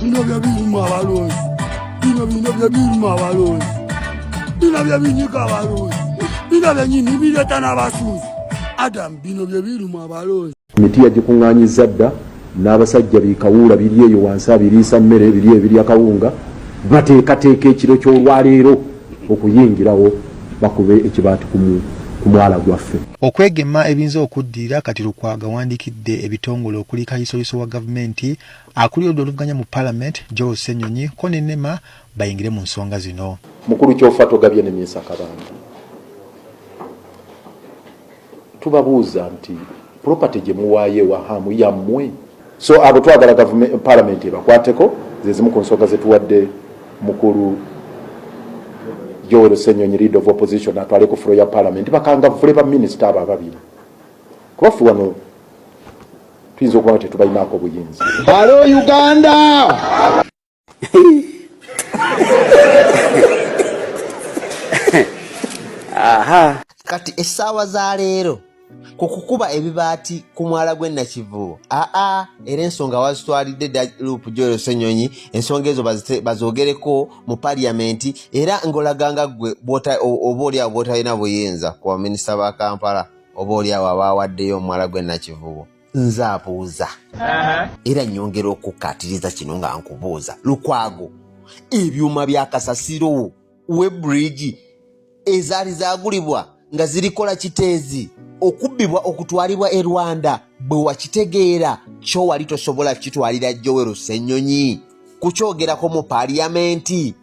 Bino bye biruma abalonzi. Bino bino bye biruma abalonzi. Bino bye binyika abalonzi. Bino byennyini bireeta n'abasuuzi. Adam, bino bye biruma abalonzi. Emiti yagikuŋŋaanyizza dda n'abasajja bikawuula biri eyo wansi abiriisa mmere biri ebirya kawunga bateekateeka ekiro ky'olwaleero okuyingirawo bakube ekibaati ku mwala gwaffe. Okwegema ebiyinza okuddirira kati Lukwago awandiikidde ebitongole okuli Kaliisoliiso wa gavumenti, akulira oludda oluvuganya mu palamenti Joel Ssenyonyi ko ne nema bayingire mu nsonga zino. Mukulu Kyofa togabye ne Minsa Kabanda tubabuuza nti property gye muwaayo ewa Hamu yammwe? So abo twagala parliament ebakwateko, ze zimu ku nsonga zetuwadde mukulu Joel Ssenyonyi leader of opposition atwale ku floor ya parliament bakangavvule ba minisita abo ababiri kuba ffe wano tuyinza okuba nga tetubalinaako buyinza. Halo Uganda! Aha. Kati essaawa za leero ku kukuba ebibaati ku mwala gw'e Nakivubo aa era ensonga wazitwalidde dda Lupu Joel Ssenyonyi ensonga ezo bazoogereko mu paliyamenti era ng'olaga nga ggwe oba oli awo bw'otalina buyinza ku baminisita ba Kampala oba oli awo abaawaddeyo omwala gw'e Nakivubo. Nze abuuza era nnyongera okukkaatiriza kino nga nkubuuza Lukwago, ebyuma bya kasasiro webrigi ezaali zaagulibwa nga zirikola kiteezi okubbibwa okutwalibwa e Rwanda bwe wakitegeera kyo wali tosobola kitwalira Joel Ssenyonyi kukyogerako mu paliyamenti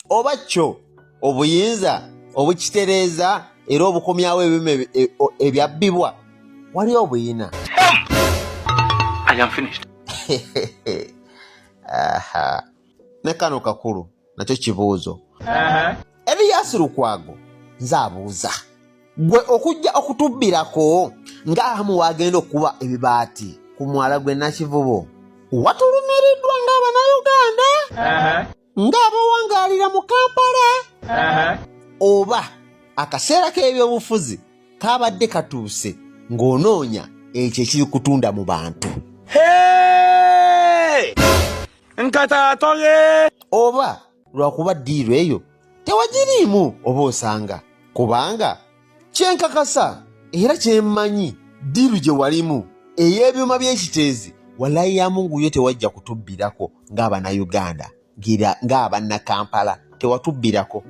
oba kyo obuyinza obukitereeza era obukomyawo ebyuma ebyabbibwa wali obuyina. I am finished. Aha. Ne kano kakulu nakyo kibuuzo. Erias Lukwago nze abuuza gwe okujja okutubbirako nga ahamu wagenda okukuba ebibaati ku mwala gw'e Nakivubo watulumiriddwa ng'Abannayuganda ng'abawangaalira mu Kampala oba akaseera k'ebyobufuzi kabadde katuuse ng'onoonya ekyo ekiri kutunda mu bantu. Oba lwakuba ddiiru eyo tewagiriimu oba osanga kubanga kyenkakasa era kyemmanyi ddiiru gye walimu ey'ebyuma by'ekiteezi walayi ya Mungu yo tewajja kutubbirako ng'Abannayuganda ng'Abannakampala tewatubbirako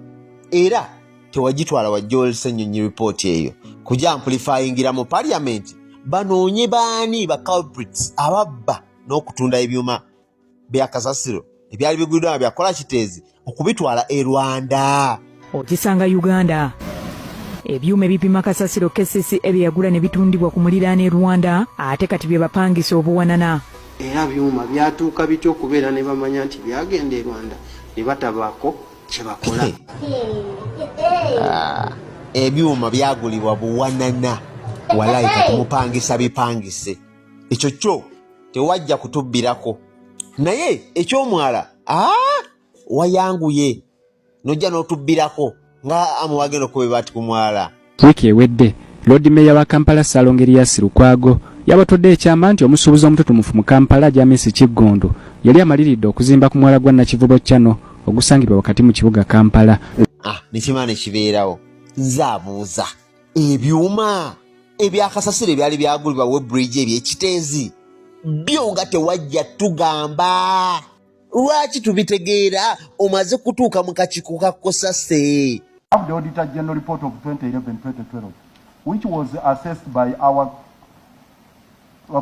era tewagitwala wa Joel Ssenyonyi ripooti eyo kuja amplifyingira mu parliament banoonye baani ba culprits ababba n'okutunda ebyuma bya kasasiro ebyali biguliddwa nga byakola kiteezi okubitwala e Rwanda. Okisanga Uganda. Ebyuma ebipima kasasiro KCCA bye yagula ne bitundibwa ku muliraano e Rwanda ate kati bye bapangisa obuwanana. Era byuma byatuuka bitya okubeera ne bamanya nti byagenda e Rwanda ne batabaako kye bakola? Ebyuma byagulibwa buwanana walayi kati mupangisa bipangise ekyo kyo tewajja kutubbirako naye ekyomwala aa wayanguye nojja n'otubbirako nga amu wagenda okuba ebaati ku mwala. Wiiki ewedde, Loodi Meeya wa Kampala Ssalongo Erias Lukwago yabotodde ekyama nti omusuubuzi omututumufu mu Kampala Jamisi Kiggundu yali amaliridde okuzimba ku mwala gwa Nakivubo Channel ogusangibwa wakati mu kibuga Kampala. Ah, nekimala nekibeerawo. Nze abuuza ebyuma ebyakasasiro ebyali byagulibwa webridge ebyekiteezi byo nga tewajja tugamba lwaki tubitegeera omaze kutuuka mu kakiiko ka kosase. Have the Auditor General report of 2011-2012, which was assessed by our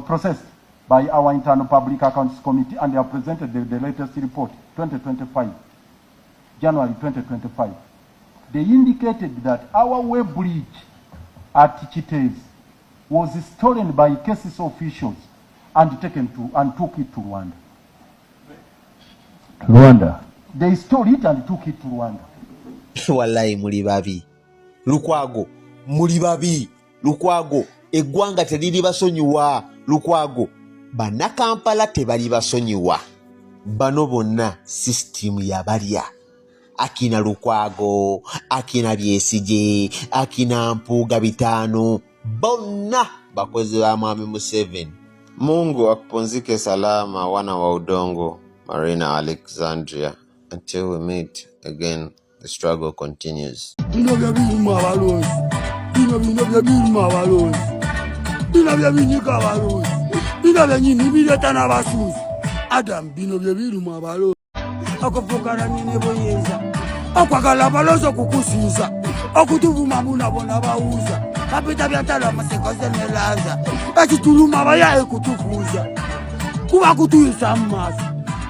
processed by our internal public accounts committee, and they have presented the latest report 2025, January 2025. They indicated that our way bridge at Kiteezi was stolen by KCC officials and taken to and took it to Rwanda. Rwanda. They stole it and took it to Rwanda. Wallahi muli babi. Lukwago muli babi. Lukwago eggwanga teriri basonyiwa. Lukwago bannakampala tebali basonyiwa. Bano bonna system yabalya. Akina Lukwago, akina Byesigye, akina Mpuuga bitaano, bonna bakozi ba Mwami Museveni. Mungu akupunzike salama wana wa udongo Marina Alexandria until we meet again the struggle continues. Bino bye biruma abalonzi bino bino bye biruma abalonzi bino bye binyika abalonzi bino byenyini bireeta n'abasuuzi Adam bino bye biruma abalonzi okufuukana nyini buyinza okwagala abalonzi okukusinza okutuvuma bunabona bawuuza kapita byatala masikoze ne laza ekituluma abayaye kutufuuza kuba kutuyisa mu maaso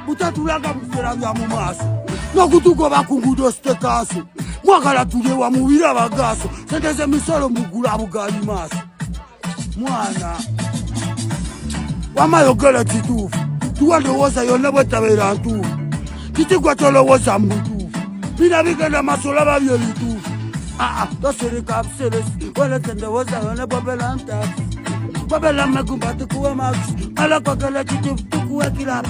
butatulaga biseera bya mu maaso n'okutugoba ku nguudo sitekaaso mwagala tulyewa mubiri abagaaso sente z'emisolo mugula bugali maaso mwana wama yogera kituufu tuwa ndowooza yonna bwetabeera ntuufu kiki gwe tolowooza mu butuufu bina bigenda maaso olaba bye bituufu aa tosereka buseresi welete ndowooza yonna bwebela ntafu bwebela magumba tukuwe max alakwagala kituufu tukuwe kirabu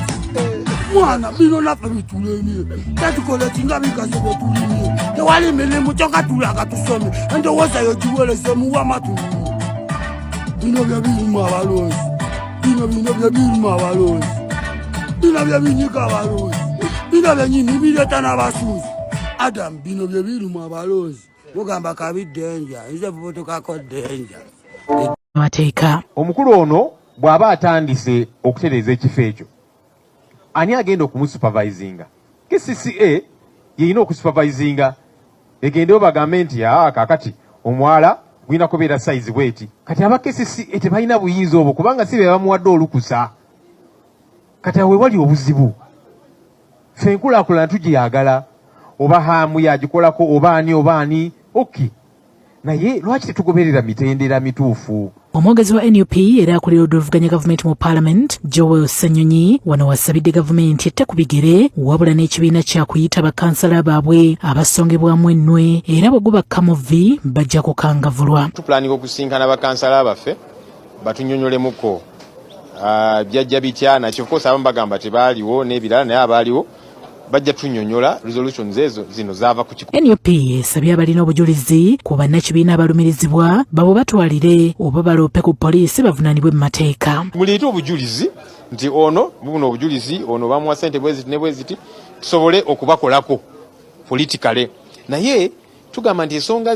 mwana bino naffe bitulemye tetukola kinga bikaze byetulimye tewali mirimu kyokka tulaga tusome endowooza yo giwereze muwama tulimye bino bye biruma abalonzi bino bino bye biruma abalonzi bino bye binyika abalonzi bino byenyini bireeta n'abasuuzi Adam bino bye biruma abalonzi mugamba kabi denja nze bubutukako denja Mateeka. Omukulu ono bw'aba atandise okutereeza ekifo ekyo, ani agenda okumusupervisinga? KCCA y'erina okusupervisinga, egendeyo bagambe nti aa kaakati omwala gulina kubeera sayizi bweti. Kati aba KCCA tebalina buyinza obwo kubanga si be bamuwadde olukusa. Kati awo wewali obuzibu. Ffe enkulaakulana tugyagala, oba Ham y'agikolako oba ani oba ani, okay. Naye lwaki tetugoberera mitendera mituufu? Omwogezi wa nup era akulira oludda oluvuganya gavumenti mu Palamenti Joel Ssenyonyi wano wasabidde gavumenti ette ku bigere wabula n'ekibiina kya kuyita bakansala baabwe abasongebwamu ennwe era bwe gubakka mu vvi bajja kukangavulwa. Tupulaninga okusinkana bakansala baffe batunyonyolemuko byajja bitya nakyo. Of course abamu bagamba tebaaliwo n'ebirala naye abaaliwo bajja tunyonyola resolutions ezo zino zaava ku kiku. NUP esabye abalina obujulizi ku bannakibiina abalumirizibwa babo batwalire oba baloope ku poliisi bavunaanibwe mu mateeka. Muleete obujulizi nti ono buno obujulizi ono bamuwa ssente bweziti ne bweziti tusobole okubakolako politically, naye tugamba nti ensonga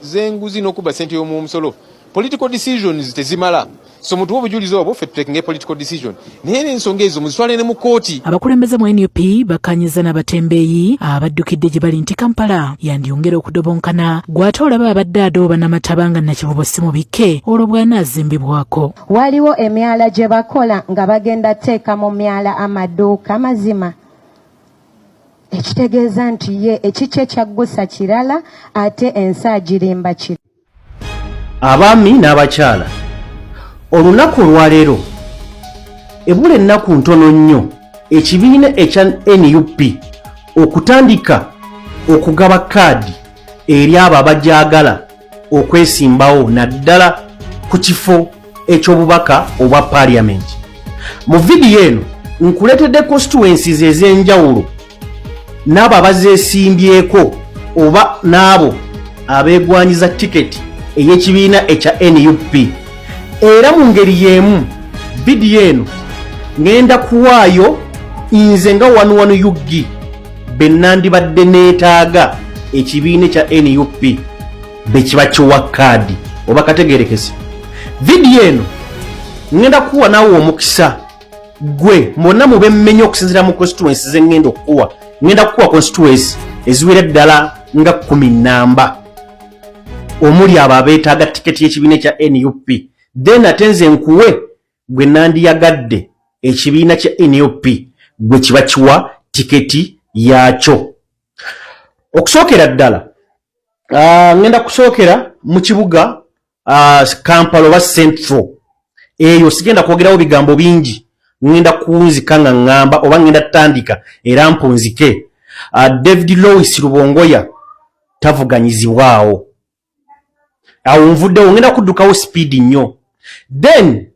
z'enguzi n'okubba ssente y'omumusolo political decisions tezimala, so mutuwe obujulizi obwo ffe tutekinge political decision, naye n'ensonga ezo muzitwale ne mu kkooti. Abakulembeze mu NUP bakkaanyizza n'abatembeeyi abaddukidde gye bali nti Kampala yandyongera okudobonkana gw'ate olaba abadde adooba n'amataba nga Nakivubo si mubikke olwo bw'anaazimbibwako. Waliwo emyala gye bakola nga bagenda teeka mu myala amaduuka mazima ekitegeeza nti ye ekikye kyaggusa kirala ate ensi agirimba kirala. Abaami n'abakyala, olunaku olwaleero ebula ennaku ntono nnyo ekibiina ekya nup okutandika okugaba kaadi eri abo abagyagala okwesimbawo naddala ku kifo eky'obubaka obwa paaliyamenti. Mu vidiyo eno nkuleetedde constituencies ez'enjawulo n'abo abazeesimbyeko oba n'abo abeegwanyiza tiketi ey'ekibiina ekya nup. Era mu ngeri y'emu vidiyo eno ngenda kuwaayo nze nga wanu wanu ug be nandibadde neetaaga ekibiina ekya nup be kiba kiwa kaadi oba kategerekese. Vidiyo eno ngenda kuwa naawe omukisa gwe mwonna mube mmenye okusinziira mu constituency ze ngenda okukuwa. Ngenda kukuwa constituency eziwera ddala nga 10 namba omuli abo abeetaaga tiketi y'ekibiina ekya nup, then ate nze nkuwe gwe nandiyagadde ekibiina kya nup gwe kiba kiwa tiketi yaakyo. Okusookera ddala ngenda kusookera mu kibuga Kampala oba Central. Eyo sigenda kwogerawo bigambo bingi, ngenda kuwunzika nga ŋŋamba oba ngenda tutandika era mpunzike. David Lewis Rubongoya tavuganyizibwawo. Awo nvuddewo ngenda kuddukawo sipiidi nnyo. Then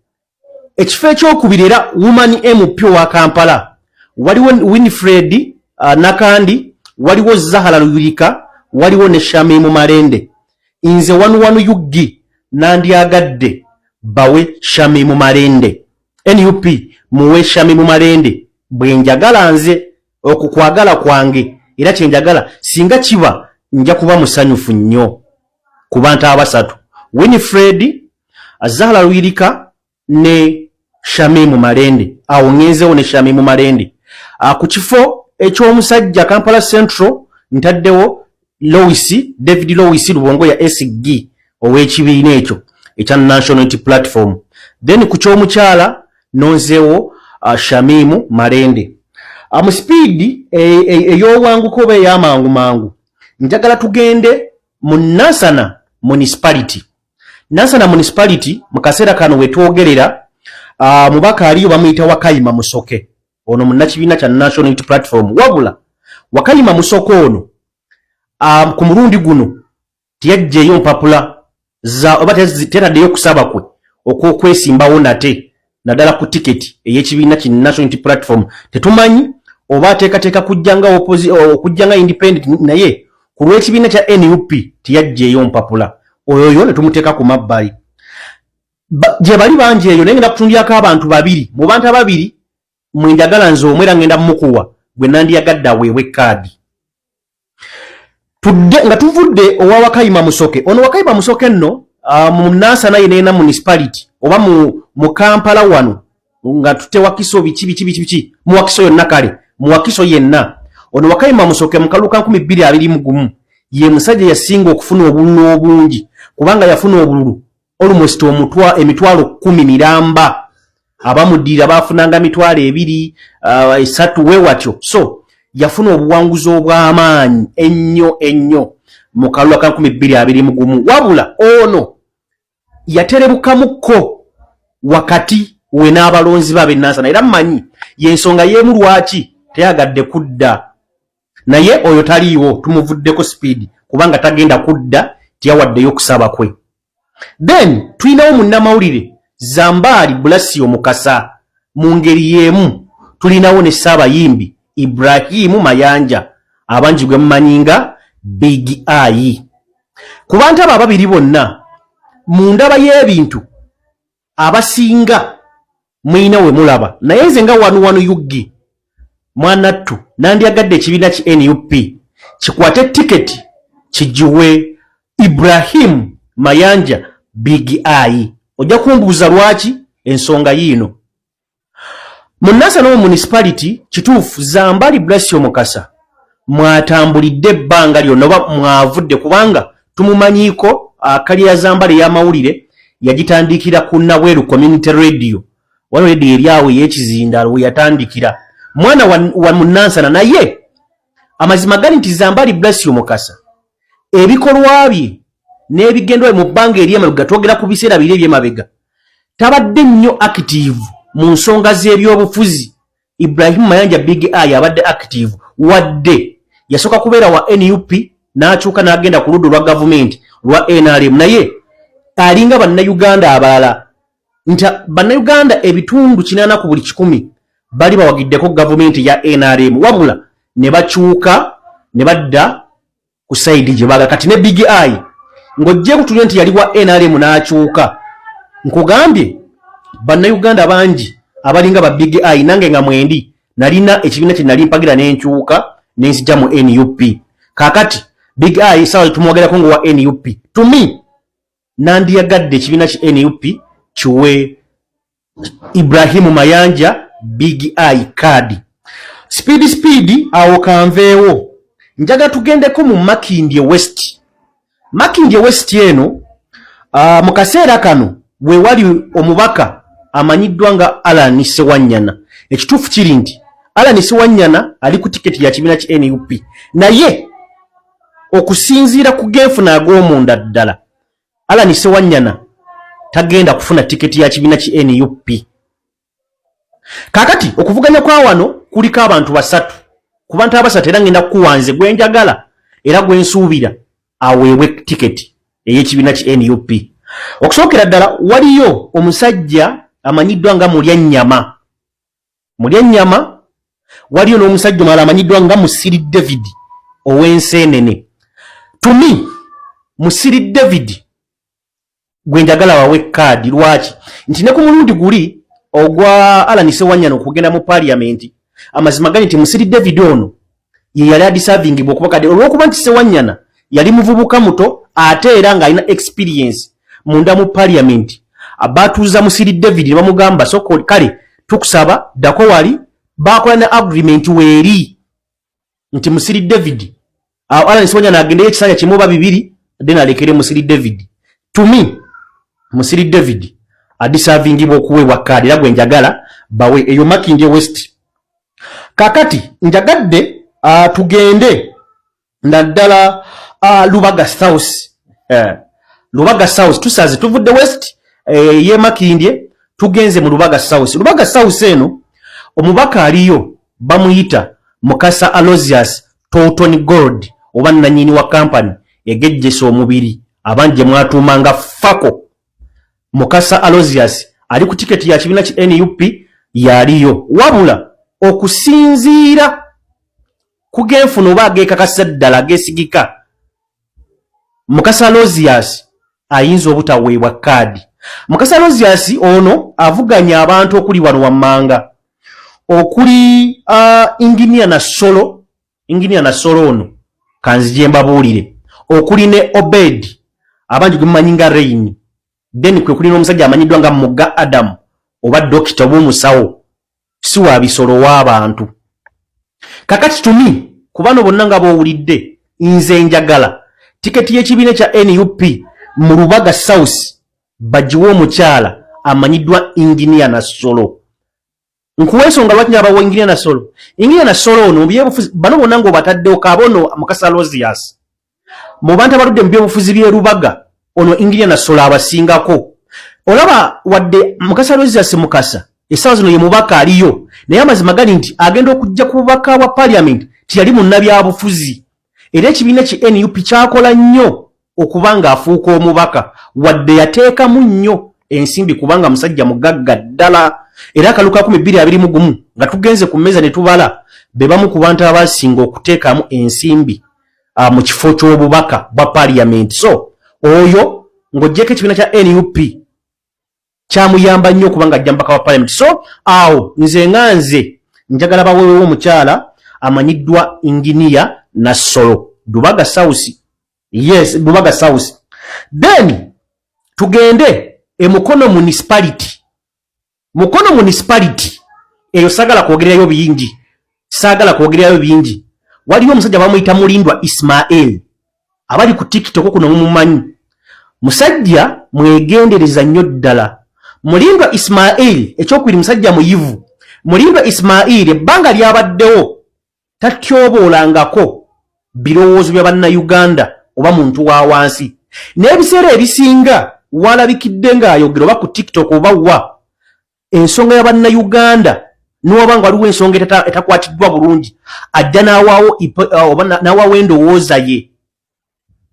ekifo ekyokubiri era woman MP owa Kampala waliwo Winfred Nakandi, waliwo Zahara Luyirika, waliwo ne Shamimu Malende. Nze wanu wanu ug nandyagadde bawe Shamimu Malende. NUP muwe Shamimu Malende, bwe njagala nze okukwagala kwange era kyenjagala, singa kiba nja kuba musanyufu nnyo ku bantu abasatu, Winifred, Zahara Luyirika ne Shamimu Malende. Awo ngenzewo ne Shamimu Malende. Ku kifo eky'omusajja Kampala Central ntaddewo Lewis David Lewis Lubongoya SG ow'ekibiina ekyo ekya National Unity Platform. Then ku ky'omukyala nonzeewo Shamimu Malende. Mu sipiidi ey'obwanguko oba ey'amangu mangu, njagala tugende mu Nansana Municipality. Nansana Municipality mu kaseera kano wetwogerera, mubaka aliyo bamuyita Wakayima Musoke. Ono munnakibiina kya National Unity Platform. Wabula Wakayima Musoke ono ku mulundi guno teyajjaeyo mpapula za oba teraddeyo okusaba kwe okw'okwesimbawo nate, naddala ku tiketi ey'ekibiina ki National Unity Platform. Tetumanyi oba ateekateeka kujja okujja nga independent, naye ku lw'ekibiina kya NUP teyajjaeyo mpapula. Oyo ne tumuteeka ku mabbali. Gye bali bangi eyo, naye ngenda kutundyako abantu babiri. Mu bantu ababiri mwenjagala nze omu, era ngenda mukuwa gwe nandiyagadde aweebwe kaadi. Tudde nga tuvudde owa Wakayima Musoke. Ono Wakayima Musoke nno mu Nansana yeneena municipality oba mu Kampala wano nga tute Wakiso, biki biki biki biki, mu Wakiso yonna, kale mu Wakiso yenna. Ono Wakayima Musoke mu kalulu ka 2021 ye musajja yasinga okufuna obululu obungi, kubanga yafuna obululu almost 10,000 miramba. Abamuddirira bafunanga 20,000, 3, we watyo. So yafuna obuwanguzi obw'amaanyi ennyo ennyo mu kalulu ka 2021. Wabula ono yaterebukamukko wakati we n'abalonzi be ab'enansana, era mmanyi yensonga y'emu lwaki teyagadde kudda. Naye oyo taliiwo, tumuvuddeko speed kubanga tagenda kudda, teyawaddeyo okusaba kwe. Then tulinawo munnamawulire Zambaali Bulasio Mukasa. Mu ngeri y'emu tulinawo ne Ssaabayimbi Ibrahimu Mayanja, abangi gwe mumanyi nga Big Eye. Ku bantu abo ababiri bonna, mu ndaba y'ebintu abasinga mulina we mulaba, naye nze nga wanu wanu uggi mwanattu nandyagadde ekibiina ki NUP kikwate tiketi kigiwe Ibrahim Mayanja Big Eye. Ojja kumbuuza lwaki. Ensonga yiino: mu Nansana municipality, kituufu Zambali Blasio Mukasa mwatambulidde ebbanga lyonna oba mwavudde, kubanga tumumanyiiko career Zambali ey'amawulire yagitandikira ku Nabweru Community Radio, wano radio eri awo ey'ekizindaalo we yatandikira. Mwana wa Munansana. Naye amazima gali nti Zambali Blasio Mukasa ebikolwa bye n'ebigendwa mu bbanga ery'emabega, twogera ku biseera biri eby'emabega, tabadde nnyo active mu nsonga z'ebyobufuzi. Ibrahimu Mayanja Big Eye abadde active, wadde yasooka kubeera wa NUP n'akyuka n'agenda ku ludda olwa gavumenti lwa NRM. Naye alinga Bannayuganda abalala nti Bannayuganda ebitundu 80 ku buli 100 bali bawagiddeko gavumenti ya NRM, wabula ne bakyuka ne badda ku side gye baga. Kati ne Big Eye ng'ojjeeko tulye nti yali wa NRM n'akyuka, nkugambye Bannayuganda bangi abalinga ba Big Eye, nange nga mwendi, nalina ekibiina kye nali mpagira n'enkyuka n'enzija mu NUP. Kaakati Big Eye sawa tumwogerako nga wa NUP. To me, nandiyagadde ekibiina ki NUP kiwe Ibrahimu Mayanja Big Eye card. Speed speed, awo kanveewo, njaga tugendeko mu Makindye West. Makindye West eno, mu kaseera kano we wali omubaka amanyiddwa nga Alan Sewanyana. Ekituufu kiri nti Alan Sewanyana ali ku tiketi ya kibiina ki NUP, naye okusinziira ku genfuna ag'omunda ddala, Alan Sewanyana tagenda kufuna tiketi ya kibiina ki NUP. Kaakati okuvuganya kwa wano kuliko abantu basatu. Ku bantu abasatu, era ngenda kukuwa nze gwe njagala era gwe nsuubira aweebwe tiketi ey'ekibiina ki NUP. Okusookera ddala, waliyo omusajja amanyiddwa nga Mulyannyama. Mulyannyama, waliyo n'omusajja omulala amanyiddwa nga Musiri David ow'Enseenene. To me, Musiri David Gwe njagala bawe kaadi. Lwaki? Nti ne ku mulundi guli ogwa Alan Sewanyana okugenda mu parliament, amazima gali nti Musiri David ono ye yali adiservingibwa okuba kadi, olw'okuba nti Sewanyana yali muvubuka muto ate era ng'alina experience munda mu parliament. Batuuza Musiri David ne bamugamba, "Soko kale tukusaba ddako wali." Bakola ne agreement weeri nti Musiri David, awo Alan Sewanyana agendeyo ekisanja kimu oba 2, then alekere Musiri David. To me, Musiri David adiservingibwa okuweebwa kaadi, era gwe njagala bawe eyo Makindye West. Kakati njagadde tugende naddala Lubaga South. Lubaga South tusaze, tuvudde West ye Makindye, tugenze mu Lubaga South. Lubaga South eno omubaka aliyo bamuyita Mukasa Alozius Tolton Gold, oba nanyini wa kampani egejjesa omubiri abangi gye mwatuumanga Fako. Mukasa Alozius ali ku tiketi ya kibiina ki NUP, yaliyo. Wabula okusinziira ku genfuna oba ageekakasa ddala ageesigika, Mukasa Alozius ayinza obutaweebwa kaadi. Mukasa Alozius ono avuganya abantu okuli wano wammanga okuli Inginia Nassolo. Inginia Nassolo ono kanzije mbabuulire, okuli ne Obed, abangi gwe mumanyi nga Rain, then kwe kuli n'omusajja amanyiddwa nga Muga Adamu, oba dokita oba omusawo, si wa bisolo, w'abantu. Kakati tumi ku bano bonna nga b'owulidde, nze njagala tiketi y'ekibiina kya NUP mu Lubaga South bagiwe omukyala amanyiddwa Inginia Nassolo. Nkuwa ensonga lwaki nyabawa Inginia Nassolo. Inginia Nassolo ono mu byebufuzi, bano bonna ng'obataddewo, kabono Mukasa Alozius, mu bantu abaludde mu byobufuzi by'e Lubaga, ono Inginia Nassolo abasingako. Olaba wadde Mukasa Alozius Mukasa essaawa zino ye mubaka aliyo, naye amazima gali nti agenda okujja ku bubaka bwa parliament tiyali munnabyabufuzi, era ekibiina ki NUP kyakola nnyo okuba ng'afuuka omubaka, wadde yateekamu nnyo ensimbi kubanga musajja mugagga ddala. Era akalu ka 2021 nga tugenze ku mmeeza ne tubala, be bamu ku bantu abasinga okuteekamu ensimbi mu kifo ky'obubaka bwa parliament. So oyo ng'oggyeko ekibiina kya NUP kyamuyamba nnyo okuba nga ajja mubaka wa parliament. So awo nze nga nze njagala baweewo omukyala amanyiddwa Inginiya Nassolo, Lubaga South. Yes, Lubaga South. Then tugende e Mukono Municipality. Mukono Municipality eyo saagala kwogerayo bingi, saagala kwogerayo bingi. Waliwo omusajja bamuyita Mulindwa Ismael, abali ku TikTok kuno mumumanyi. Musajja mwegendereza nnyo ddala Mulindwa Ismail. Ekyokubiri, musajja muyivu. Mulindwa Ismail ebbanga lyabaddewo tatyoboolangako birowoozo bya Bannayuganda oba muntu wa wansi, n'ebiseera ebisinga walabikidde ng'ayogera oba ku TikTok oba wa ensonga ya Bannayuganda, niwaba nga waliwo ensonga etakwatiddwa bulungi, ajja n'awaawo oba n'awaawo endowooza ye.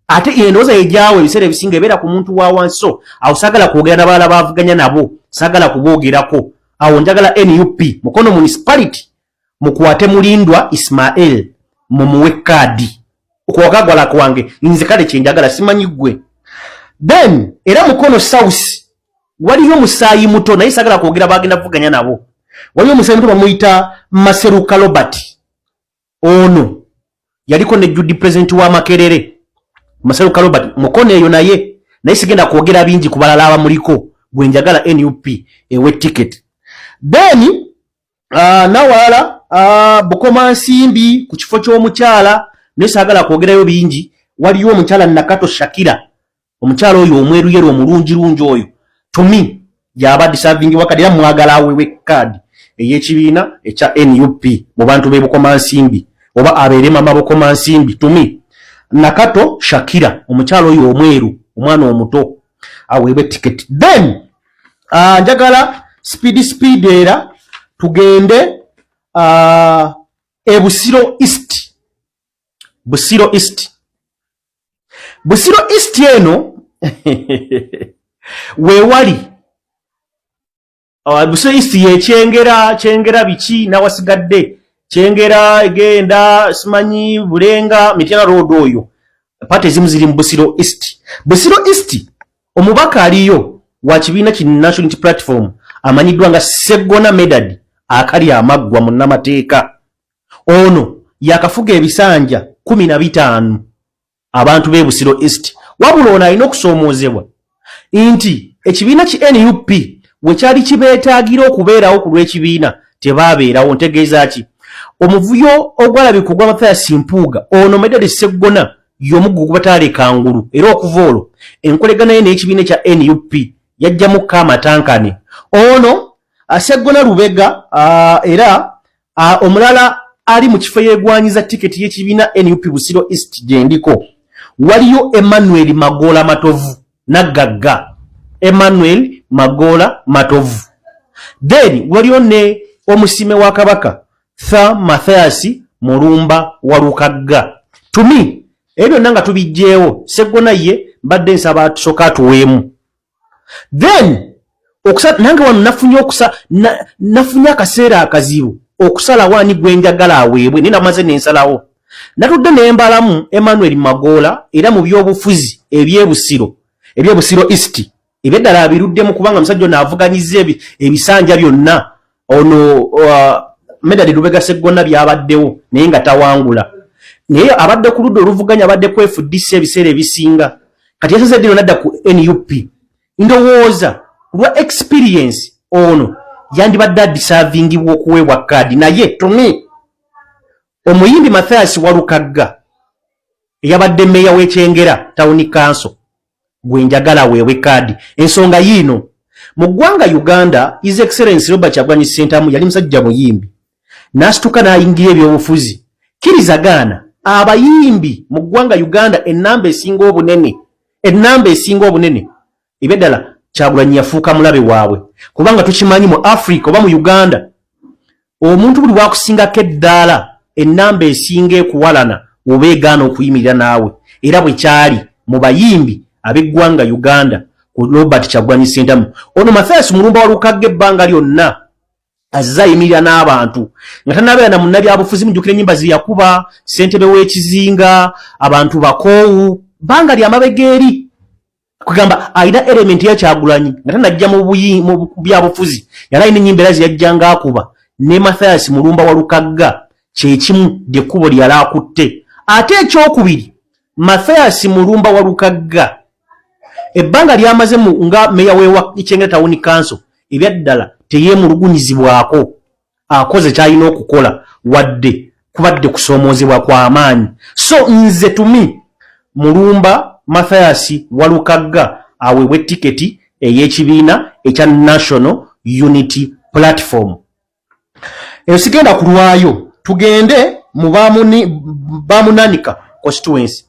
Ate endowooza ye gyawe ebiseera ebisinga ebeera ku muntu wa wansi. So awo saagala kwogera n'abalala bavuganya nabo, saagala kuboogerako awo. Njagala NUP Mukono Municipality mukwate Mulindwa Ismael, mumuwe kaadi. Okwagala kwange nze kale kyenjagala, simanyi ggwe. Then era Mukono South waliyo omusaayi muto, naye saagala kwogera bagenda kuvuganya nabo. Waliyo omusaayi muto bamuyita Maseruka Robert. Ono yaliko ne Judy president wa Makerere. Maseruka Robert, Mukono eyo, naye sigenda kwogera bingi ku balala abamuliko. Gwe njagala NUP ewe ticket. Then nawalala Bukomansimbi ku kifo ky'omukyala, naye saagala kwogerayo bingi. Waliyo omukyala Nakato Shakira, omukyala oyo omweruyeru omulungirungi oyo, to me yaba deserving wakadi, era mwagala awewe kaadi ey'ekibiina ekya NUP mu bantu b'e Bukomansimbi, oba abeere mama Bukomansimbi. To me, Nakato Shakira, omukyala oyo omweru, omwana omuto, aweebwe ticket. Then njagala speed speed era tugende e Busiro East. Busiro East, Busiro East eno weewali Busiro East ye Kyengera, Kyengera biki nawasigadde Kyengera egenda simanyi Bulenga, Mityana Road oyo, part ezimu ziri mu Busiro East. Busiro East Omubaka aliyo wa kibiina ki National Unity Platform amanyiddwa nga Sseggona Medard akali amaggwa munnamateeka. Ono yakafuga ebisanja 15 abantu b'e Busiro East. Wabula ono alina okusoomoozebwa nti ekibiina ki NUP we kyali kibeetaagira okubeerawo ku lw'ekibiina tebaabeerawo. Ntegeeza ki? Omuvuyo ogwalabika ogwa Mathias Mpuuga, ono Medard Sseggona y'omugugu gubataaleka ngulu, era okuva olwo enkolegana ye n'ekibiina ekya NUP yajjamu amatankane. Ono Sseggona Lubega era omulala ali mu kifo yeegwanyiza tiketi y'ekibiina NUP Busiro East gyendiko, waliyo Emmanuel Magoola Matovu Naggagga, Emmanuel Magoola Matovu. Then waliyo ne omusime wa Kabaka Tha Mathias Mulumba Walukagga. Tumi ebyo byonna nga tubijjeewo, Seggona ye mbadde nsaba tusooka atuweemu. Then okusa nange wano nafunye okusa nafunye akaseera akazibu okusalawo ani gwe njagala aweebwe, naye namaze nensalawo. Natudde nembalamu Emmanuel Magoola, era mu byobufuzi ebyebusiro, ebyebusiro East ebyeddala abiruddemu, kubanga musajja ono avuganyiza ebisanja byonna ono Medard Lubega Sseggona byabaddewo naye nga tawangula, naye abadde ku ludda oluvuganya, abadde ku FDC ebiseera ebisinga. Kati yasaze eddiro nadda ku NUP. Ndowooza lwa experience ono yandibadde adeservingibwa okuweebwa kaadi, naye to me omuyimbi Mathias Walukagga eyabadde meeya w'Ekyengera Town Council gwe njagala aweebwe kaadi. Ensonga yiino: mu ggwanga Uganda, His Excellence Robert Kyagulanyi Ssentamu yali musajja muyimbi, n'asituka n'ayingira ebyobufuzi. Kkiriza gaana, abayimbi mu ggwanga Uganda ennamba esinga obunene, ennamba esinga obunene, ebyaddala Kyagulanyi yafuuka mulabe waabwe, kubanga tukimanyi mu Africa oba mu Uganda omuntu buli bwakusingako eddaala, ennamba esinga ekuwalana oba egaana okuyimirira naawe. Era bwe kyali mu bayimbi ab'eggwanga Uganda ku Robert Kyagulanyi Ssentamu. Ono Mathias Mulumba Walukagga ebbanga lyonna azze ayimirira n'abantu nga tanabeera na munnabyabufuzi. Mujjukira ennyimba ze yakuba ssentebe w'ekizinga, abantu bakoowu, bbanga lyamabega eri. Kugamba alina element ya Kyagulanyi nga tanajja mu byabufuzi, yali alina ennyimba era zeyajjanga akuba. Ne Mathias Mulumba Walukagga kyekimu, lyekkubo lyeyali akutte. Ate ekyokubiri, Mathias Mulumba Walukagga ebbanga lyamaze nga meya wewa Kyengera Town Council, ebyaddala teyeemulugunyizibwako, akoze kyalina okukola wadde kubadde kusoomoozebwa kw'amaanyi. So nze tumi Mulumba Mathias Walukagga aweebwe tiketi ey'ekibiina ekya National Unity Platform. Eyo sigenda kulwayo. Tugende mu Bamunanika constituency.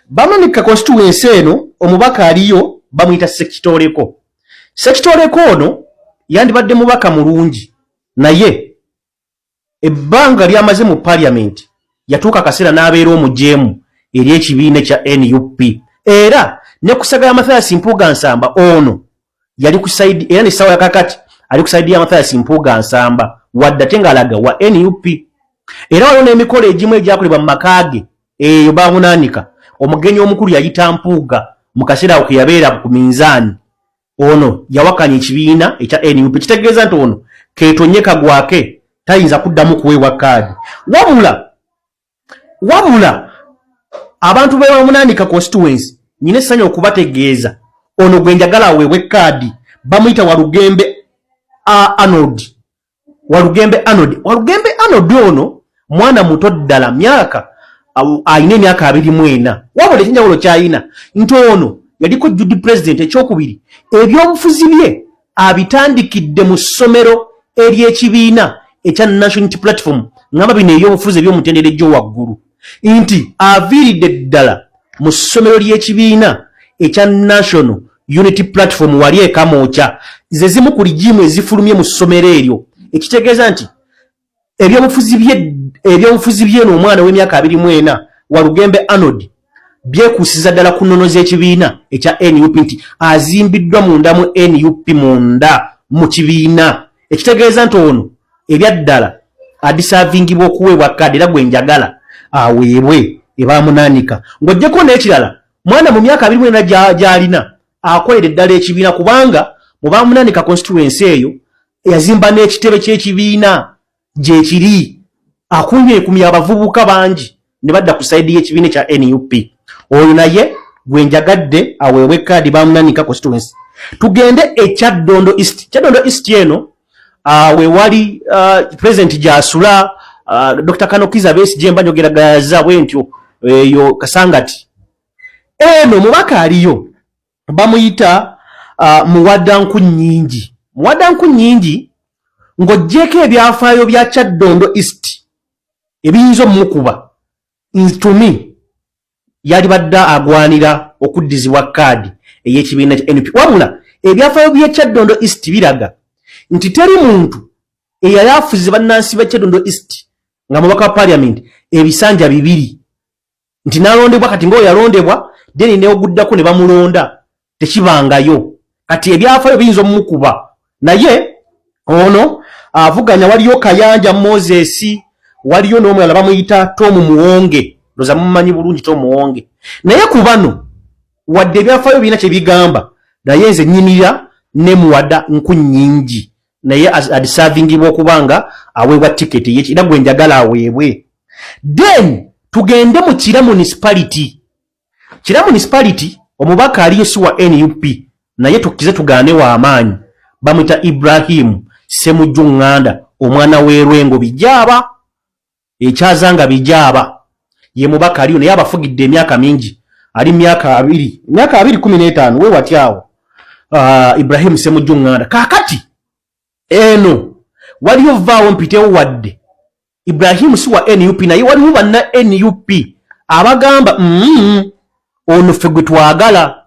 Bamunanika constituency eno omubaka aliyo bamuyita Sekitoleko. Sekitoleko ono yandibadde mubaka mulungi, naye ebbanga lyamaze mu parliament yatuuka akaseera n'abeera omujeemu eri ekibiina ekya NUP, era ne ku saga ya Mathias Mpuuga Nsamba ono yali ku side, era n'essaawa yakakati ali ku side ya Mathias Mpuuga Nsamba, wadde ate ng'alaga wa NUP. Era waliwo n'emikolo egimu egyakolebwa mu maka ge eyo bamunaanika, omugenyi omukulu yayita Mpuuga mu kaseera ako ke yabeera ku minzaani. Ono yawakanya ekibiina ekya NUP, kitegeeza nti ono keetonye kagwake, tayinza kuddamu kuweebwa kaadi. Wabula abantu bebamunaanika constituency, nyina essanyu okubategeeza ono gwe njagala aweebwe kaadi bamuyita Walugembe Arnold. Walugembe Arnold, Walugembe Arnold ono mwana muto ddala, myaka alina emyaka 24. Wabula ekyenjawulo kyalina nti ono yaliko judo president. Ekyokubiri, ebyobufuzi bye abitandikidde mu ssomero ery'ekibiina ekya National Unity Platform. Ngamba bino ebyobufuzi eby'omutendera ejjo waggulu, nti aviiridde ddala mu ssomero ly'ekibiina ekya National Unity Platform wali eKamwokya, ze zimu ku regime ezifulumye mu ssomero eryo, ekitegeeza nti ebyobufuzi byeno omwana w'emyaka 24 Walugembe Arnold byekuusiza ddala ku nnono z'ekibiina ekya NUP, nti azimbiddwa munda mu NUP, munda mu kibiina, ekitegeeza nti ono ebyaddala adeservingibwa okuweebwa kaadi, era gwe njagala aweebwe ebamunaanika. Ng'oggyeko n'ekirala, mwana mu myaka 24 gy'alina. akolera eddala ekibiina kubanga mu bamunanika constituency eyo yazimba n'ekitebe ky'ekibiina gyekiri akumye ekumye abavubuka bangi ne badda ku sayidi y'ekibiina kya nup oyo naye gwe njagadde aweebwe kaadi bamunanika constituency tugende e kyaddondo east kyaddondo east eno uh, wewali uh, president gyasula uh, dr kanokiza besigye mba njogera gaza bwentyo eyo kasangati eno mubaka aliyo bamuyita uh, muwada nkunnyingi muwada nkunnyingi ng'oggyeko ebyafaayo bya kyaddondo east ebiyinza omukuba to me yalibadde agwanira okuddizibwa kaadi ey'ekibiina kya nup wabula ebyafaayo by'e kyaddondo east biraga nti teri muntu eyali afuze bannansi ba kyaddondo east nga mubaka wa parliament ebisanja bibiri nti nalondebwa kati ngaoyo yalondebwa then neoguddako ne bamulonda tekibangayo kati ebyafayo biyinza omumukuba naye ono avuganya waliyo kayanja moses waliyo n'omulala bamuyita tomu muwonge ndoza mumanyi bulungi tomu muwonge naye ku bano wadde ebyafayo birina kyebigamba naye nze nyimirira ne muwada nku nyingi naye adisavingibwa okuba nga aweebwa tiketi ye era gwe njagala aweebwe then tugende mu kira municipality kira municipality omubaka aliyo si wa nup naye tukkize tugaane wa amaanyi bamwita ibrahimu semujju nganda omwana w'erwengo bijaaba ekyazanga bijaaba ye mubaka aliyo naye abafugidde emyaka mingi ali myaka abiri myaka abiri kumi n'etaano we wati awo uh, ibrahimu semujju nganda kakati eno waliyo vaawo mpitewo wadde ibrahimu si wa nup naye waliwo banna nup abagamba mm, ono ffe gwe twagala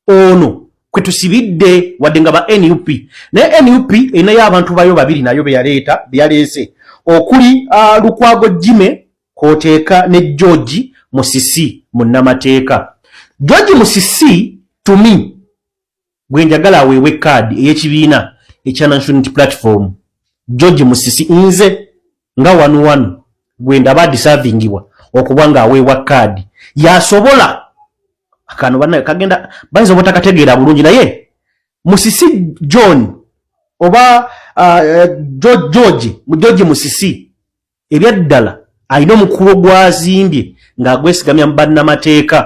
ono kwe tusibidde wadde nga ba nup naye nup erinayo abantu bayo babiri nayo beyaleeta beyaleese okuli uh, lukwago jime kwoteeka ne george musisi munnamateeka george musisi to me gwe njagala aweebwe kaadi ey'ekibiina ekya national unity platform george musisi nze nga wanu wanu gwe ndaba adisavingibwa okuba ng'aweebwa kaadi yasobola kano banaye kagenda bayinza obutakategeera bulungi naye musisi john oba uh, george george musisi ebyaddala alina omukubo gwazimbye ng'agwesigamya mu bannamateeka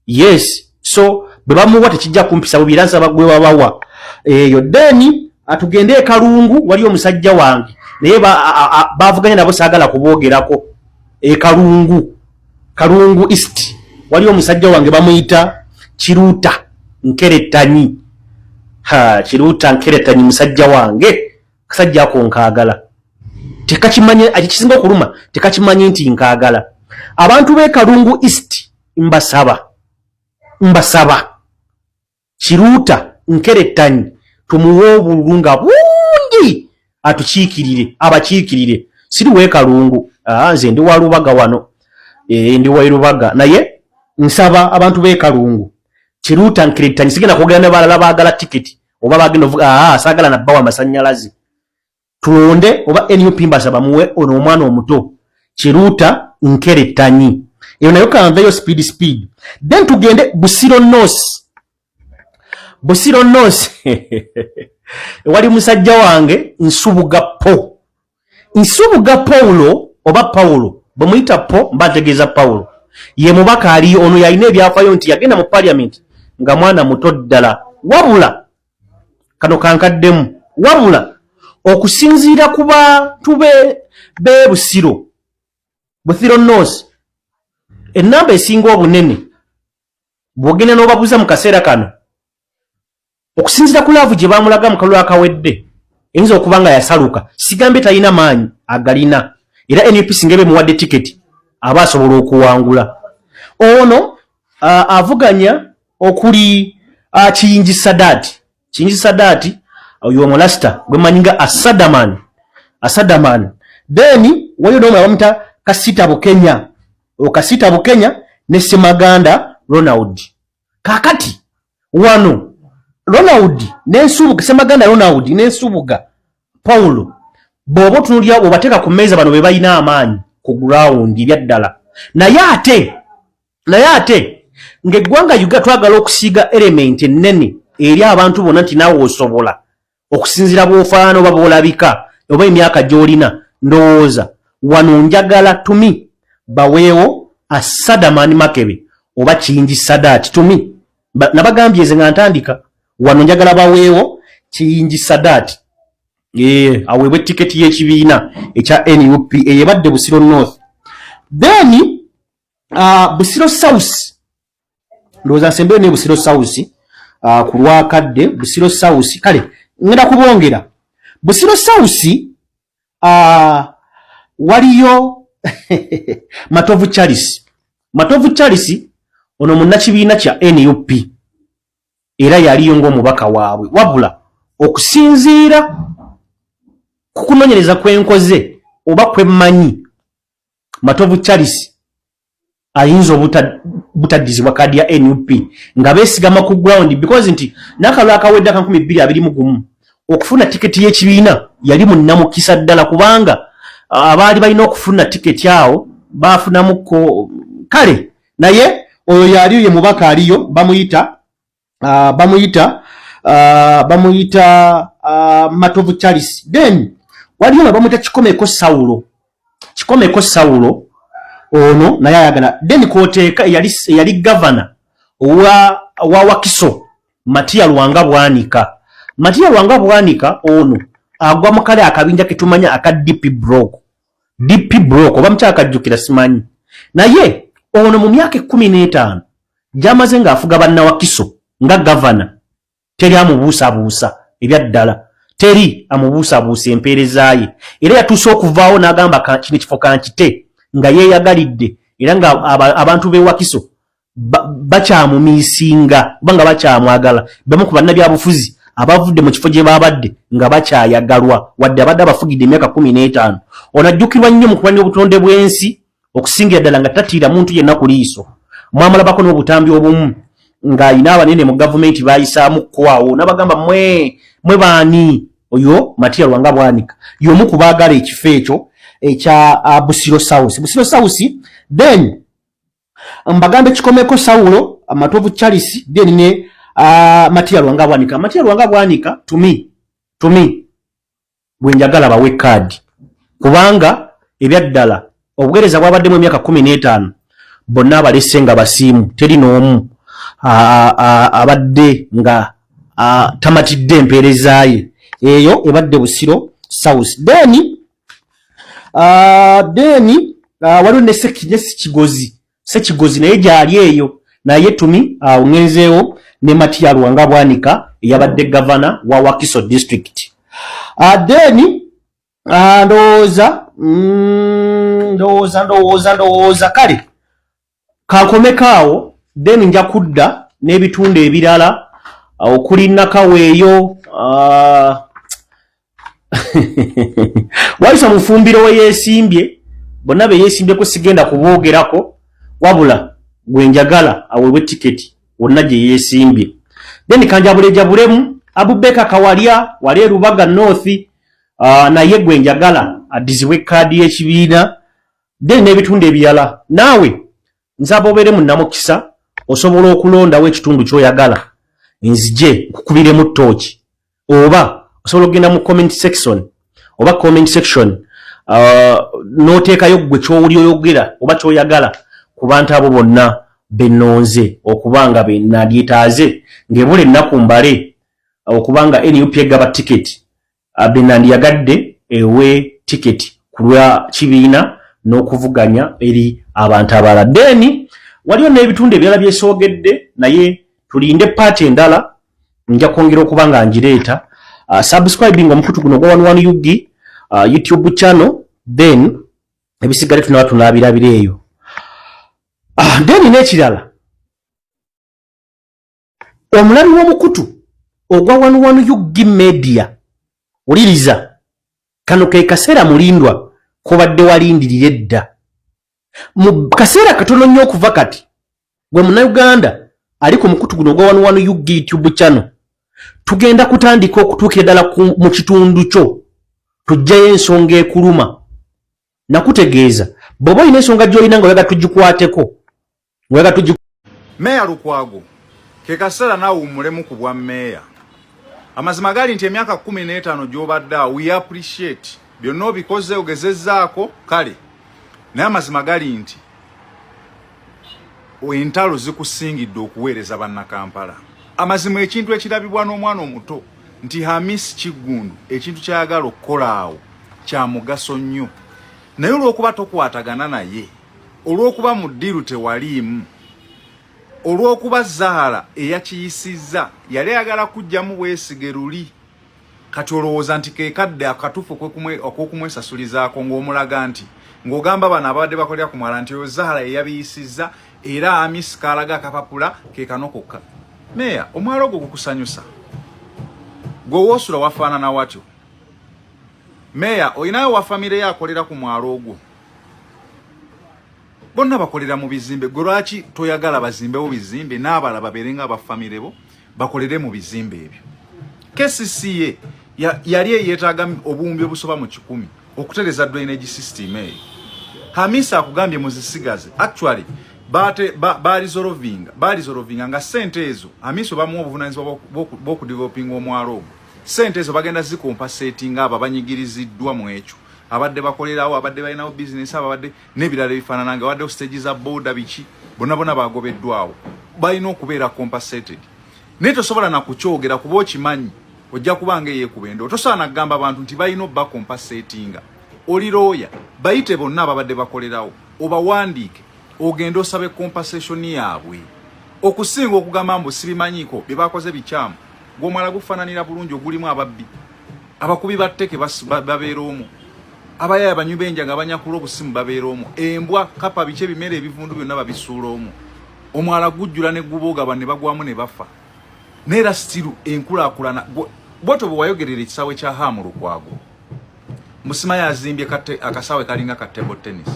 yes so bwe bamuwa tekijja kumpisa bubi era nsaba gwe babawa eyo then atugende ekalungu waliyo omusajja wange naye bavuganya nabo saagala kuboogerako ekalungu kalungu east waliyo omusajja wange bamuyita kiruuta nkeretanyi ha kiruuta nkeretanyi musajja wange kasajja ako nkaagala tekakimanyi ekisinga okuluma tekakimanyi nti nkaagala abantu b'e kalungu east mbasaba mbasaba kiruuta nkerettanyi tumuwe obululu nga bungi atukiikirire abakiikirire siri wekalungu ah, nze ndi wa lubaga wano e, ndi wa lubaga naye nsaba abantu b'ekalungu kiruuta nkerettanyi sigenda kwogera ne balala baagala tiketi oba bagenda ovuga ah, saagala nabbawa amasannyalaze tulonde oba nup mbasaba muwe ono omwana omuto kiruuta nkerettanyi eyo nayo kanveyo speed speed then tugende busiro north busiro north wali musajja wange nsubuga po nsubuga paulo oba paulo bwemuyita po mba ntegeeza paulo ye mubaka aliyo ono yalina ebyafayo nti yagenda mu parliament nga mwana muto ddala wabula kano kankaddemu wabula okusinziira ku bantu be busiro busiro north ennamba esinga obunene bw'ogenda n'obabuuza mu kaseera kano okusinziira ku laavu gye baamulaga mu kalulu akawedde eyinza okuba nga yasaluka sigambye talina maanyi agalina era nup singa eba emuwadde tiketi aba asobola okuwangula ono uh, avuganya okuli uh, kiyingi sadaati kiyingi sadaati oyo omulasita gwe manyi nga asadaman asadaman then waliyo n'omulala bamuta kasita bukenya okasita bukenya ne semaganda ronald kakati wano ronald nensubuga semaganda ronald nensubuga paulo bw'oba otunulira obateeka ku mmeeza bano be balina amaanyi ku gurawundi ebyaddala naye ate naye ate ng'eggwanga Uganda twagala okusiiga elementi ennene eri abantu bonna nti naawe osobola okusinziira bw'ofaanana oba bw'olabika oba emyaka gy'olina ndowooza wano njagala tumi baweewo asadaman makebe oba kiyingi sadat tumi nabagambye nze nga ntandika wano njagala baweewo kiyingi sadat eh, aweebwe tiketi y'ekibiina ekya nup eyebadde busiro north then busiro south ndowooza nsembeyo ne busiro south ku lwakadde busiro south kale ngenda kubongera busiro south waliyo matovu charles matovu charles ono munnakibiina kya nup era yaliyo ng'omubaka waabwe wabula okusinziira ku kunoonyereza kwenkoze oba kwemmanyi matovu charles ayinza obutaddizibwa kaadi ya nup nga beesigama ku ground because nti n'akalulu akawedde aka 2021 okufuna tiketi y'ekibiina yali munnamukisa ddala kubanga abaali balina okufuna tiketi awo baafunamuko kale naye oyo yaliyo ye mubaka aliyo bamuyita bamuyita bamuyita matovu charles then waliyo nga bamuyita kikomeko sawulo kikomeko sawulo ono naye ayagala then kwoteeka eyali, eyali gavana owa, wa wakiso matiya lwanga bwanika matiya lwanga bwanika ono agwa mu kale akabinja ketumanya aka dp block dp block oba mukyakajjukira simanyi naye ono mu myaka 15 gyamaze ng'afuga bannawakiso nga gavana teri amubuusabuusa ebyaddala teri amubuusabuusa empeereza ye era yatuuse okuvaawo n'agamba kino ekifo kankite nga yeeyagalidde era nga abantu b'e wakiso bakyamumiisinga oba nga bakyamwagala bamu ku bannabyabufuzi abavudde mu kifo gye babadde nga bakyayagalwa wadde abadde abafugidde emyaka 15 ono ajjukirwa nnyo mu kulwanya obutonde bw'ensi okusingira ddala nga tatiira muntu yenna ku liiso mwamulabako n'obutambi obumu ng'alina abanene mu gavumenti bayisaamu kukwawo n'abagamba mwe mwe baani oyo matiya lwanga bwanika y'omu ku baagala ekifo ekyo ekya busiro south busiro south then mbagambe kikomeko sawulo matovu charles then ne matiya lwanga bwanika matiya lwanga bwanika tumi tumi gwe njagala bawe kaadi kubanga ebyaddala obuweereza bwabaddemu emyaka 15 bonna abalese nga basiimu teri n'omu abadde nga tamatidde empeereza ye eyo ebadde busiro south then then waliwo ne sekigozi sekigozi naye gyali eyo naye tumi awo ngenzeewo ne matiya lwanga bwanika eyabadde gavana wa wakiso district then ndowooza ndowooza ndowooza ndowooza kale kankomeko awo then nja kudda n'ebitundu ebirala okuli nakaweeyo wayisa mufumbiro we yeesimbye bonna be yeesimbyeko sigenda kuboogerako wabula gwe njagala aweebwe tiketi wonna gye yeesimbye then kanjabulejabulemu abubeka kawalya wali erubaga north naye gwe njagala addizibwe kaadi y'ekibiina then n'ebitundu ebirala naawe nsaba obeere munnamukisa osobola okulondawo ekitundu ky'oyagala nzije nkukubiremu ttooki oba osobola okugenda mu comment section oba comment section n'oteekayo ggwe ky'owuli oyogera oba ky'oyagala ku bantu abo bonna bennonze okuba nga benandyetaaze ng'ebula ennaku mbale okuba nga nup egaba tiketi benandiyagadde ewe tiketi ku lwa kibiina n'okuvuganya eri abantu abalala then waliyo n'ebitundu ebirala byesoogedde naye tulinde paati endala nja kwongera okuba nga ngireeta subscribing omukutu guno ogwa 11 ug youtube channel then ebisigale tunaba tunaabirabira eyo then n'ekirala omulabi w'omukutu ogwa 11 ug media wuliriza kano ke kaseera mulindwa kobadde walindirira edda mu kaseera katono nnyo okuva kati gwe munnayuganda ali ku mukutu guno ogwa 11 ug youtube channel tugenda kutandika okutuukira ddala mu kitundu kyo tujjayo ensonga ekuluma nakutegeeza bw'oba olina ensonga gy'olina nga oyagala tugikwateko oyagala tugi Meya Lukwago, Ke kaseera naawe wummulemu ku bwa meeya. Amazima gali nti emyaka 15 gy'obadde awo, we appreciate byonna obikoze, ogezezzaako, kale, naye amazima gali nti entalo zikusingidde okuweereza Bannakampala. Amazima, ekintu ekirabibwa n'omwana omuto nti Hamis Kiggundu ekintu kyayagala okukola awo kya mugaso nnyo, naye olw'okuba tokwatagana naye, olw'okuba mu ddiiru tewaliimu, olw'okuba Zahara eyakiyisizza yali ayagala kujjamu bwesige luli, kati olowooza nti kekadde akatuufu okwokumwesasulizaako ng'omulaga nti ng'ogamba bano ababadde bakolera ku mwala nti oyo Zahara yeyabiyisizza, era Amisi kaalaga akapapula ke kano kokka. Meeya, omwala ogwo gukusanyusa? Gwe woosula wafaanana watyo? Meeya, olinayo wa famire yo akolera ku mwalo ogwo? Bonna bakolera mu bizimbe. Gwe lwaki toyagala bazimbewo bizimbe n'abala babeere nga abafamire bo bakolere mu bizimbe ebyo? KCCA yali eyeetaaga obuwumbi obusoba mu 100 okutereza drainage system eyo. Hamisa akugambye muzisigaze. Actually baalizolovinga nga sente ezo Hamisa bamuwa obuvunanyizibwa bw'okudevelopinga omwalo ogwo. Sente ezo bagenda zikompensatinga abo abanyigiriziddwa mu ekyo, abadde bakolerawo, abadde balinawo bizinesi, ababadde n'ebirala ebifaanana nga waddewo stage za boda, biki, bonna bonna bagobeddwawo, balina okubeera compensated. Naye tosobola nakukyogera kuba okimanyi ojja kuba nga eyeekuba endoo. Tosobola nakugamba abantu nti balina obacompensatinga. Oli looya, bayite bonna ababadde bakolerawo, obawandiike, ogende osabe compensation yaabwe, okusinga okugamba mbu sibimanyiiko, bye bakoze bikyamu. Gw'omwala gufaananira bulungi ogulimu ababbi, abakubi ba tteke babeera omwo, abayaya, abanywi b'enjaga, abanyakula obusimu babeera omwo, embwa, kapa, biki, ebimere ebivundu byonna babisuula omwo. Omwala gujjula ne gubooga, ne bagwamu ne bafa. Naye era still enkulaakulana bwotyo bwe wayogerera ekisaawe kya Hamu Lukwago, musima yazimbye akasaawe kalinga ka table tennis,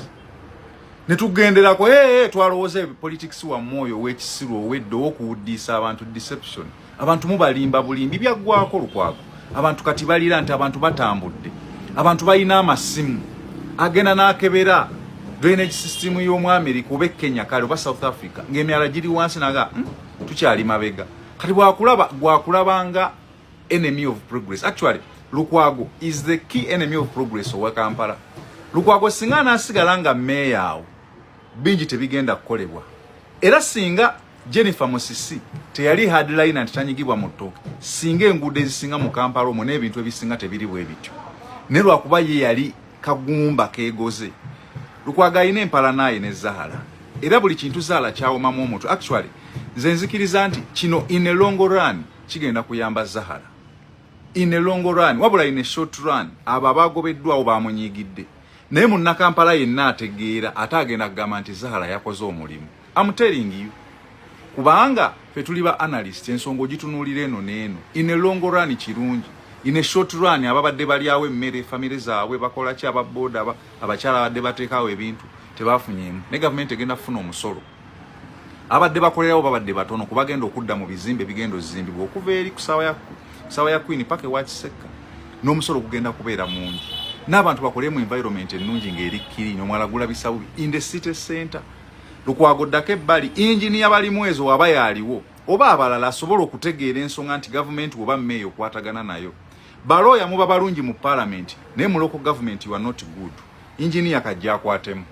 ne tugenderako. Hey, twalowooza politics wa mwoyo ow'ekisiru, ow'edda, ow'okuwuddiisa abantu, deception. Abantu mubalimba bulimbi, byaggwako. Lukwago, abantu kati balira nti abantu batambudde, abantu balina amasimu, agenda n'akebera drainage system y'omu America oba Kenya, kale oba South Africa, ng'emyala giri wansi, naga tukyali mabega. Kati bwakulaba, gwakulabanga enemy of progress. Actually, Lukwago is the key enemy of progress owa Kampala. Lukwago singa anaasigala nga meeya awo, bingi tebigenda kukolebwa. Era singa Jennifer Musisi teyali hardliner nti tanyigibwa mu ttooke, singa enguudo ezisinga mu Kampala omwo n'ebintu ebisinga tebiri bwe bityo. Naye lwakuba ye yali kagumba keegoze. Lukwago alina empalanaye ne Zahara, era buli kintu Zahara kyawomamu omutwe. Actually, nze nzikiriza nti kino in a long run kigenda kuyamba Zahara in a long run, wabula in a short run abo abagobeddwawo bamunyigidde. Naye Munnakampala yenna ategeera ate agenda kugamba nti Zahara yakoze omulimu. I'm telling you, kubanga fe tuli ba analyst, ensonga ogitunuulira eno n'eno. In a long run kirungi, in a short run ababadde balyawo emmere, famire zaabwe bakola ki, ababoda, abakyala abadde bateekawo ebintu tebafunyeemu, ne gavumenti egenda kufuna omusolo. Abadde bakolerawo babadde batono, kubagenda okudda mu bizimbe bigenda ozimbibwa okuva eri ku saawa ya Queen paka ewa Kisekka, n'omusolo gugenda kubeera mungi, n'abantu bakole mu environment ennungi ng'eri clean. Omwala gulabisa bubi in the city center. Lukwago, ddako ebbali. Inginiya balimu ezo waba yaaliwo oba abalala asobola okutegeera ensonga nti gavumenti oba meeyo okwatagana nayo. Balooya muba balungi mu parliament, naye mu local government you are not good. Inginiya kajja akwatemu.